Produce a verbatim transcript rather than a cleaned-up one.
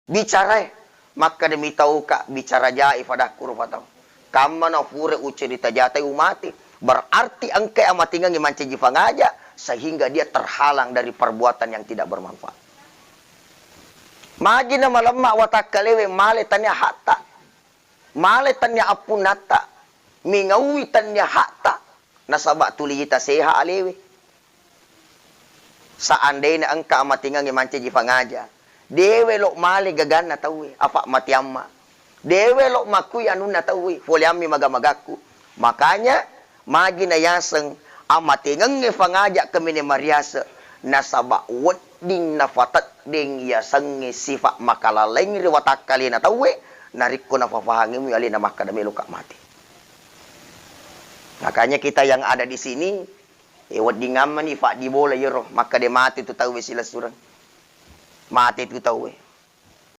Bicarae, makkeda mitauka bicara jai fadakku rupa tau. Kammana fure ucerita jatai umate. Berarti engkai amatingengnge mancaji fangaja sehingga dia terhalang dari perbuatan yang tidak bermanfaat. Magi na malemma watakkalewe male tania hakta. Male tania appunnata. Mingaui tania hakta. Nasaba tuli ita seha alewe. Seandainya engka amatingengnge mancaji fangaja, dewe lo male gaganna tauwe, afa matiamma. Dewe lo makui anunna tauwe, foleammi maga-magakku. Makanya, magi na yaseng amatingengnge fangaja kemene mariase, nasaba wedding nafateddeng yasengnge sifa makalalaing ri watakkalena tauwe, narekko nafafahangimu alena makkeda meloka mate. Makanya kita yang ada di sini, Eh, weddingammani faddibola iyaro, makkeda mate tu tauwe silessureng. Mate tu tauwe.